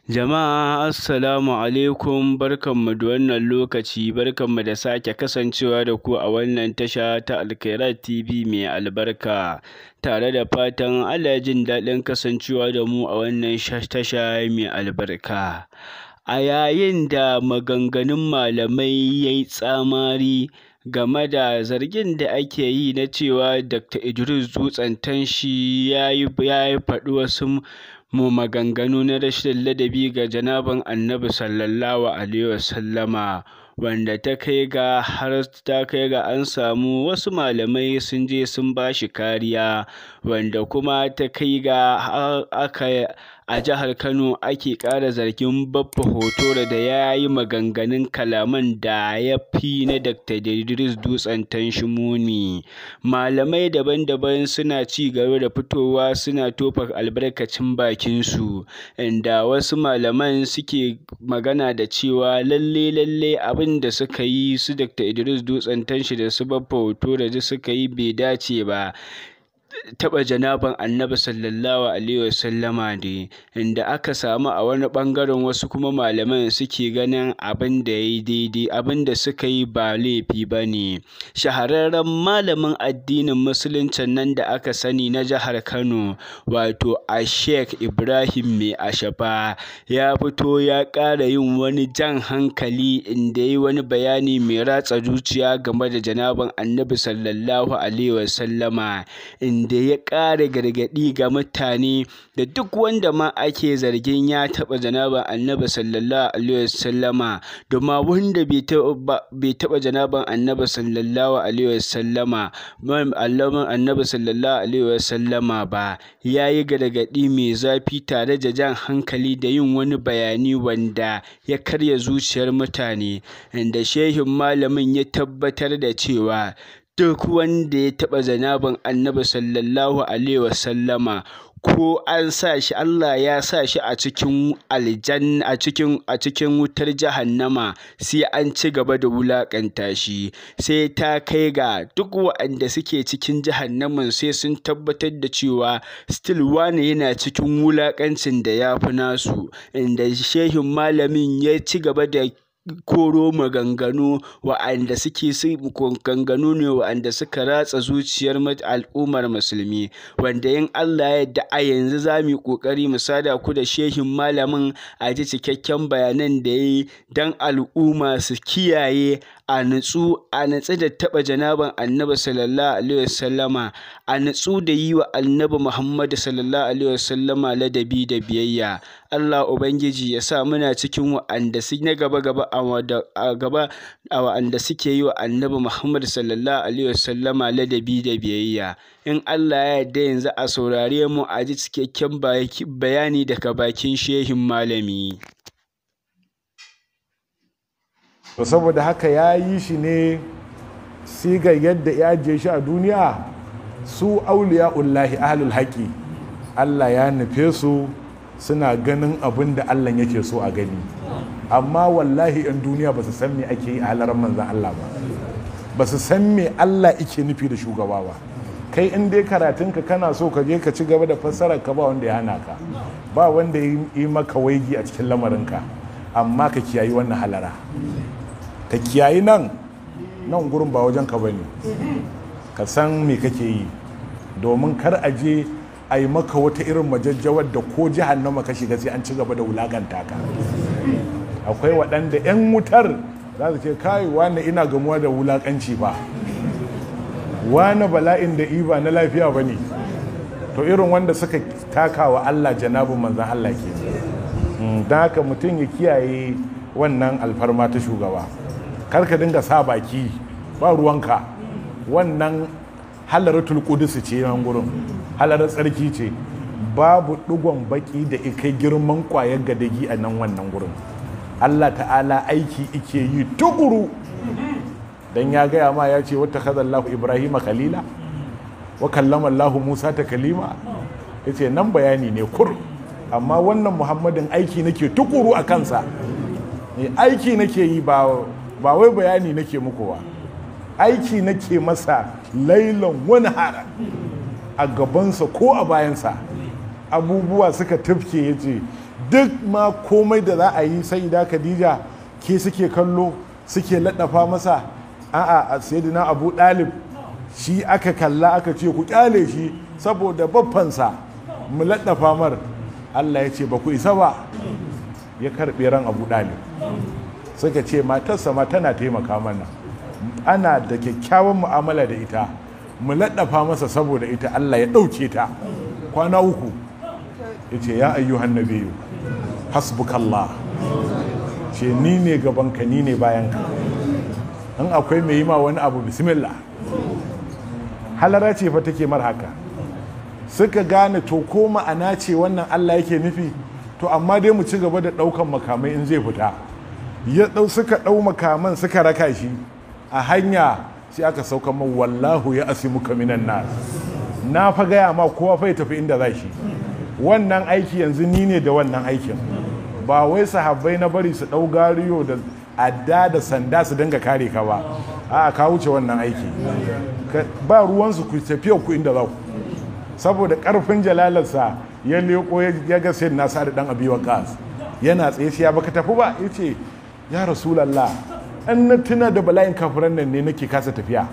Jama'a assalamu alaikum, barkanmu da wannan lokaci, barkanmu da sake kasancewa da ku a wannan tasha ta Alkhairat TV mai albarka, tare da fatan Allah jin daɗin kasancewa da mu a wannan tasha mai albarka. A yayin da maganganun malamai ya yi tsamari game da zargin da ake yi na cewa Dr. Idris Dutsen Tanshi ya faɗi wasu maganganu na rashin ladabi ga janabin Annabi sallallahu alaihi wasallama, wanda ta kai ga har ta kai ga an samu wasu malamai sun je sun ba shi kariya, wanda kuma ta kai ga aka a jihar Kano ake ƙara zargin Baffa Hotoro da ya yi maganganun kalaman da ya fi na Dr. Idris Dutsen Tanshi muni. Malamai daban-daban suna ci gaba da fitowa suna tofa albarkacin bakinsu, inda wasu malaman suke magana da cewa lalle abin da suka yi su Dr. Idris Dutsen Tanshi da su Baffa Hotoro da suka yi bai dace ba. Taɓa janaban Annabi sallallahu alaihi wasallama ne, inda aka samu a wani ɓangaren wasu kuma malaman suke ganin abin da ya yi daidai, abin da suka yi ba laifi ba ne. Shahararren malamin addinin musuluncin nan da aka sani na jihar Kano, wato Sheikh Ibrahim Mai Ashafa, ya fito ya ƙara yin wani jan hankali inda ya yi wani bayani mai ratsa zuciya game da janaban Annabi sallallahu alaihi wasallama, inda ya ƙara gargaɗi ga mutane da duk wanda ma ake zargin ya taɓa janaban Annabi sallallahu alaihi wasallama, da ma wanda bai taɓa janaban Annabi sallallahu alaihi wasallama Annabi sallallahu alaihi wasallama ba. Ya yi gargaɗi mai zafi tare da jan hankali da yin wani bayani wanda ya karya zuciyar mutane, inda shehin malamin ya tabbatar da cewa duk wanda ya taɓa janabin Annabi sallallahu alaihi wasallama, ko an sa shi, Allah ya sa shi a cikin aljanna, a cikin wutar jahannama, sai an ci gaba da wulaƙanta shi, sai ta kai ga duk waɗanda suke cikin jahannamin sai sun tabbatar da cewa still wane yana cikin wulaƙancin da ya fi nasu. Inda shehin malamin ya ci gaba da koro maganganu wa'anda suke maganganu ne wa'anda suka ratsa zuciyar al'ummar musulmi, wanda in Allah ya yarda a yanzu za mu yi ƙoƙari mu sada ku da shehin malamin a ji cikakken bayanan da ya yi don al'umma su kiyaye, a nutsu da taɓa janaban Annabi sallallahu alaihi wasallama, a nutsu da yi wa Annabi Muhammad sallallahu alaihi wasallama ladabi da biyayya. Allah Ubangiji ya sa muna cikin wa'anda su na gaba gaba a gaba a wa'anda suke yi wa Annabi Muhammad sallallahu alaihi wasallama ladabi da biyayya. In Allah ya yarda yanzu a saurare mu a ji cikakken bayani daga bakin shehin malami. To saboda haka ya yi shi ne sigar yadda ya ajiye shi a duniya. Su auliya'ullahi ahlul haƙi, Allah ya nufe su suna ganin abin da Allah yake so a gani. Amma wallahi 'yan duniya ba su san me ake yi a halarar manzan Allah ba, ba su san me Allah yake nufi da shugaba ba. Kai in dai karatunka kana so ka je ka ci gaba da fassarar ka, ba wanda ya hana ka, ba wanda ya yi maka waigi a cikin lamarinka, amma ka kiyayi wannan halara. Ka kiyayi nan gurin ba wajen ka bane, ka san me kake yi, domin kar a je a yi maka wata irin majajjawar da ko jahannama ka shiga sai an ci gaba da wulakanta ka. Akwai waɗanda 'yan wutar za su ce, kai wane ina gamuwa da wulakanci ba, wane bala'in da iba na lafiya ba ne. To irin wanda suka taka wa Allah janabin manzan Allah ke. Don haka mutum ya kiyaye wannan alfarma ta shugaba. Kar ka dinga sa baki, ba ruwanka. Wannan halaratul qudus ce nan gurin, halarar tsarki ce. Babu digon baki da ikai girman kwayar gadagi a nan wannan gurin. Allah ta'ala aiki ike yi tukuru. Dan ya gaya ma ya ce wata khadallahu Ibrahima khalila wa kallama Allahu Musa ta kalima. Yace nan bayani ne kur, amma wannan Muhammadin aiki nake tukuru a kansa. Aiki nake yi, ba wai bayani nake muku ba, aiki nake masa lailan wani hara a gabansa ko a bayansa. Abubuwa suka tafke, ya ce Duk ma komai da za a yi, Sayyida Khadija ke suke kallo, suke laddafa masa. A'a, Sayyidina Abu Dalib shi aka kalla aka ce ku kyale shi saboda baffansa, mu laddafa mar. Allah ya ce ba ku isa ba, ya karɓe ran Abu Dalib. Suka ce matarsa ma tana taimaka mana, ana da kyakkyawan mu'amala da ita, mu laddafa masa saboda ita. Allah ya ɗauke ta kwana 3. Ya ce ya ayyuhan nabiyu hasbukallah, ce ni ne gabanka, ni ne bayanka, in akwai mai yi ma wani abu bismillah. Halara ce fa take mar haka. Suka gane to ko ma'ana ce wannan Allah yake nufi, to amma dai mu ci gaba da ɗaukan makamai in zai fita. Ya ɗau, suka ɗau makaman suka raka shi a hanya, sai aka sauka man wallahu ya asimuka minan nas. Na fa gaya ma kowa fa ya tafi inda za shi. Wannan aiki yanzu ni ne da wannan aikin, ba wai sahabbai na bari su ɗau gariyo da adda da sanda su dinga kare ka ba. A'a, ka wuce wannan aiki, ba ruwansu, ku tafiya ku inda za ku. Saboda ƙarfin jalalarsa ya leko ya ga sai na Sa'ad dan Abi Waqqas yana tsaye, shi ya baka tafi ba? Yace ya Rasulallah, an na tuna da bala'in kafiran nan ne nake kasa tafiya.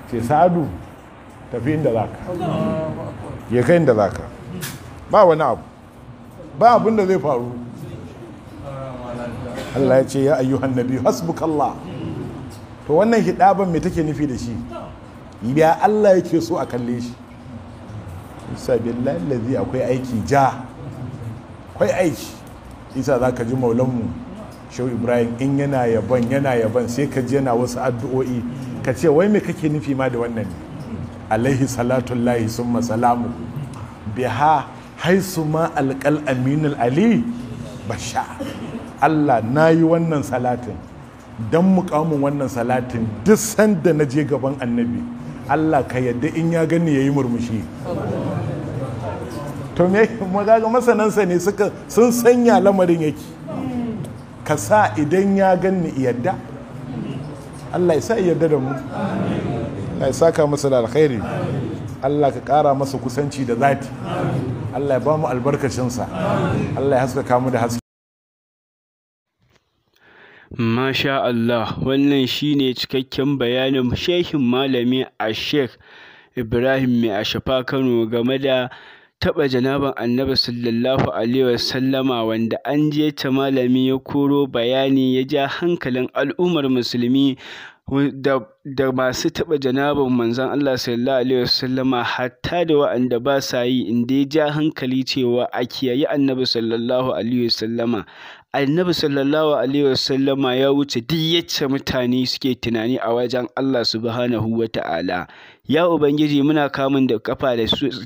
Ce Sa'adu, tafi inda zaka, ya kai inda zaka, ba wani abu, ba abin da zai faru. Allah ya ce ya ayyuhan nabi hasbukallah. To wannan hidaban me take nufi da shi? Ya Allah yake so a kalle shi. Isa billahi allazi akwai aiki ja, akwai aiki. Isa zaka ji maulanmu Shehu Ibrahim in yana yaban, yana yaban, sai ka ji yana wasu addu'o'i, ka ce wai me kake nufi ma da wannan ne? Alaihi salatullahi summa salamu biha haisu ma alqal aminul ali basha. Allah, na yi wannan salatin don mukamin wannan salatin, duk sanda na je gaban annabi, Allah ka yadda in ya gani ya yi murmushi. To me magaga masanansa ne suka sun sanya lamarin yake, ka sa idan ya gani yadda. Allah ya sa yadda da mu, Allah ya saka masa da alkhairi, Allah ka kara masa kusanci da zati, Allah ya ba mu albarkacinsa, Allah ya haskaka mu da haske. Masha Allah, wannan shine cikakken bayanin shehin malami a Sheikh Ibrahim Mai Ashafa Kano game da taɓa janaban Annabi sallallahu alaihi wasallama, wanda an je ta malami ya koro bayani, ya ja hankalin al'ummar musulmi da masu taɓa janaban manzon Allah sallallahu alaihi wasallama, hatta da wa'anda ba sa yi, inda ya ja hankali cewa a kiyayi Annabi sallallahu alaihi wasallama. Annabi sallallahu alaihi wasallama ya wuce duk yacce mutane suke tunani a wajen Allah subhanahu wa ta'ala. Ya Ubangiji, muna kamun da kafa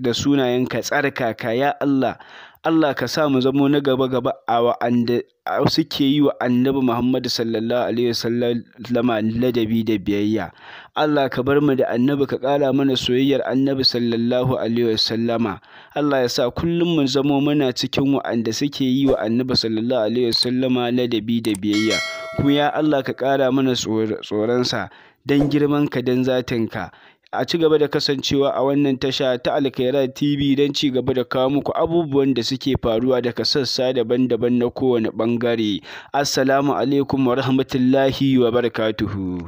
da sunayenka tsarkaka, ya Allah. Allah ka sa mu zamo na gaba-gaba a wa'anda suke yi wa Annabi Muhammad sallallahu alaihi wasallama ladabi da biyayya. Allah ka bar mu da Annabi, ka ƙara mana soyayyar Annabi sallallahu alaihi wasallama. Allah ya sa kullum mu zamo muna cikin wa'anda suke yi wa Annabi sallallahu alaihi wasallama ladabi da biyayya. Kuma ya Allah ka ƙara mana tsoronsa don girman ka, don zatinka. A ci gaba da kasancewa a wannan tasha ta Alkhairat TV don ci gaba da kawo muku abubuwan da suke faruwa daga sassa daban-daban na kowane ɓangare. Assalamu alaikum wa rahmatullahi wa barakatuhu.